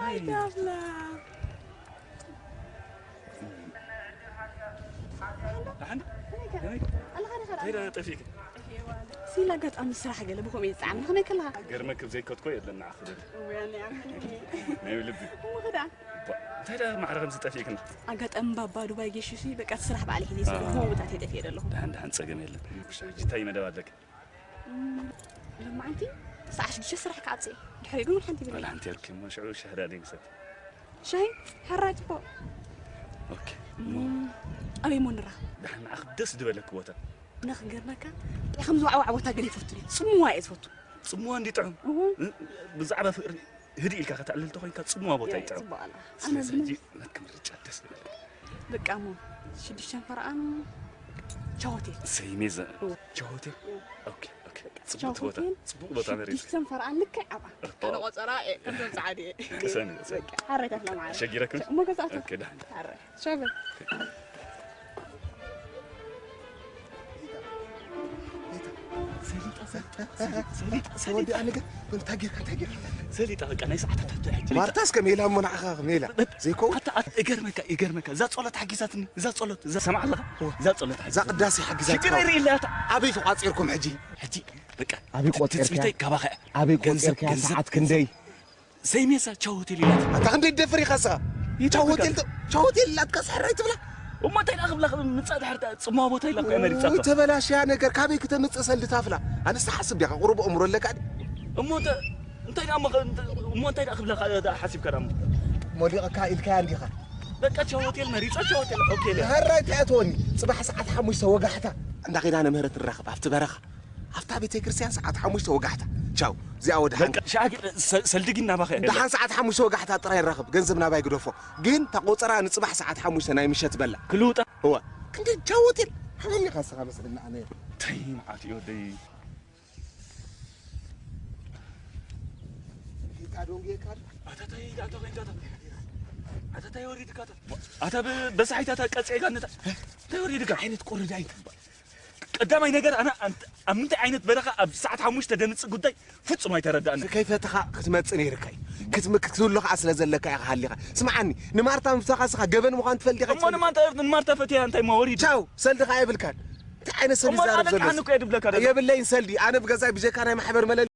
ኣይ ዳብላ። ደሓን? እንታይ ደኣ ጠፊእኪ? ሲል ኣጋጣሚ ስራሕ ገለ ብኸምኡ እየ ዝጸዓም። ንኸመይ ከለኻ? ገርመክ ዘይከትኮ የለን ንዓኺ ደሊ። እወ፣ ኣነ ኣመንኪ። ናይ ልቢ። እሞ ኸዳ? ባ-፣ እንታይ ደኣ ማዕረ ከምዚ ጠፊእክን? ኣጋጣሚ ባባ ዱባይ ጌሹ ሲ፣ በቃ፣ እቲ ስራሕ ባዕለይ ሒዘ ስለ፣ ኣሃ። ብኸምኡ ምታት እየ ጠፊኤ ዘለኹ። ደሓን፣ ደሓን፣ ጸገም የለን። እሺ፣ ሕጂ እንታይ መደብ ኣለኪ? እም፣ ሎማዓንቲ ሰዓት ሽዱሽተ ስራሕ ክዓጽ እየ። ድሕሪኡ ግን ሓንቲ ብለይ። ዋላ ሓንቲ የልኪ እሞ፣ ሽዑ ሻሂ ዳኣ ደይ ምሰቲ። ሻሂ? ሕራይ ጽቡቕ። ኦኬ። እም፣ ኣበይ እሞ ንራኸብ? ደሓን ንዓኺ ደስ ዝበለኪ ቦታ። ንኽገርመካ፣ ከምዚ ዋዕዋዕ ቦታ ገለ ይፈቱ ድየ? ጽምዋ እየ ዝፈቱ። ጽምዋ እንዲ ጥዑም። እወ። እ፣ ብዛዕባ ፍቕሪ ህድእ ኢልካ ከተዕልል ተኾይንካ ጽምዋ ቦታ ያ፣ ይጥዕም። ጽቡቕ ኣላ። ስለዚ ኣነ ሕጂ ግን ናትኪ ምርጫ ደስ ዝበለኪ። በቃ እሞ ሽዱሽተ ፈረቓን ቻው ሆቴል። ሰይሜ ዘ-፣ እወ። ቻው ሆቴል? እወ። ኦኬ፣ ኦኬ። በቃ ጽቡቕ ቻው ቦታ፣ ሆቴል፣ ጽቡቕ ቦታ መሪጽ። ሽዱሽተ ፈረቓን ልክዕ ኣብኣ። ኦኬ። ኣነ ቆጸራ እየ፣ ከምዞም ጸዓዱ እየ። ቅሰኒ፣ ቅሰኒ። በቃ፣ ሓረይ ተኽለ ማዕረ። ሸጊረክን? እሞ ገዛእቱ። ኦኬ፣ ደህና። ሓረይ። ሻበል። ሰሊጣ፣ ሰሊጣ፣ ሰሊጣ፣ ሰሊጣ። ወዲ ኣነ ግን እንታይ ጌርካ፣ እንታይ ጌርካ? ሰሊጣ፣ በቃ ናይ ሰዓታት ኣቶ ሕጂ። ማርታስ ከመይ ኢላ እሞ ንዓኻ ከመይ ኢላ? ዘይከውን? ኣታ፣ ኣታ፣ እገርመካ፣ እገርመካ። እዛ ጸሎት ሓጊዛትኒ፣ እዛ ጸሎት፣ እዛ ሰማዕ ኣለኻ? እወ። እዛ ጸሎት እዛ ሓጊዛትኒ። ቅዳሴ ሓጊዛትካ። ሽግር የርኢ ኢላ እታ። ኣበይ ተቋጺርኩም ሕጂ? ሕጂ፣ በቃ፣ ኣበይ ት-፣ ቆጺርካ? ትጽቢተይ ካባኻ እያ። ኣበይ ገንዘብ፣ ቆጺርካ? ገንዘብ፣ ሰዓት ገንዘብ። ክንደይ? ሰይሜሳ ቻው ሆቴል ኢላታ። ኣታ ክንደይ ትደፍር ኢኻ ንስኻ? ይደፍር ቻው ሆቴል ኢኻ። ተ-፣ ቻው ሆቴል ኢላትካ ስሕራይ ትብላ? እሞ እንታይ ደኣ ክብላ ምጻእ ድሕር ተ-፣ ጽምዋ ቦታ ኢላ እኮ እያ መሪጻ እኮ። ተበላሽያ ነገር ካበይ ክተምጽእ ሰልዲ ታፍላ? ኣነስ ትሓስብ ዲኻ? ቁሩብ ኣእምሮ ኣለካ ድዩ? እሞ እንተ-፣ እንታይ ደኣ እሞ ከ-፣ እንተ-፣ እሞ እንታይ ደኣ ክብላ ከ-፣ ደኣ ሓሲብካ ደኣ እሞ? ሞሊቕካ ኢልካያ እንዲኻ? በቃ ቻው ሆቴል መሪጻ ቻው ሆቴል ኦኬ ኢለ። ሕራይ እንታይ ትወኒ? ጽባሕ ሰዓት ሓሙሽተ ወጋሕታ እንዳ ኸይዳ ንምህረት ንራኸብ ኣብቲ በረኻ። ኣብታ ቤተ ክርስቲያን ሰዓት ሓሙሽተ ወጋሕታ። ቻው። እዚኣ ወድሓን። በቃ፣ ሻዕ-፣ ሰ-፣ ሰልዲ ግን ናባኸ? ደሓን ሰዓት ሓሙሽተ ወጋሕታ ጥራይ ንራኸብ። ገንዘብ ናባይ ግደፎ። ግን እታ ቆጸራ ንጽባሕ ሰዓት ሓሙሽተ ናይ ምሸት በላ። ክልውጣ? እወ። ክንደይ ቻው ሆቴል? ሓመኒ ኢኻ ንስኻ መስለኒ ኣነ። ተይ፣ መዓት እዩ ወደይ። ሂታ ዶንጌ ካድ? ኣታ ታይ፣ ኣታ ታይ፣ ኣታ ታይ፣ ኣታ ታይ ወሪድካ ኣታ? ኣታ ብ-፣ በሳሒት ኣታ ቀጽዒካ ነታ። እንታይ ወሪድካ? ዓይነት ቁሪ ዳይ ትባል? ቀዳማይ ነገር፣ ኣነ ኣንት-፣ ኣብ ምንታይ ዓይነት በረኻ ኣብ ሰዓት ሓሙሽተ ደምጽእ ጉዳይ ፍጹም ኣይተረዳእን። ከይፈተኻ ክትመጽእ ነይርካ እዩ። ክትም-፣ ክትህሉ ኸኣ ስለ ዘለካ ኢኻ ሃሊኻ። ስምዓኒ፣ ንማርታ ምፍታኻ ስኻ ገበን ምዃን ትፈልጥ ኢኻ እሞ ትፈልጥ። ንማንታ-፣ ንማርታ ፈትያ እንታይ እሞ ወሪድ? ቻው፣ ሰልዲ ኸኣ የብልካን። እንታይ ዓይነት ሰልዲ እሞ ዝዛረብ ኣነ ዘሎ? ኣነ እኮ የድብለካ ደሎ። የብለይን ሰልዲ፣ ኣነ ብገዛይ ብጀካ ናይ ማሕበር መለል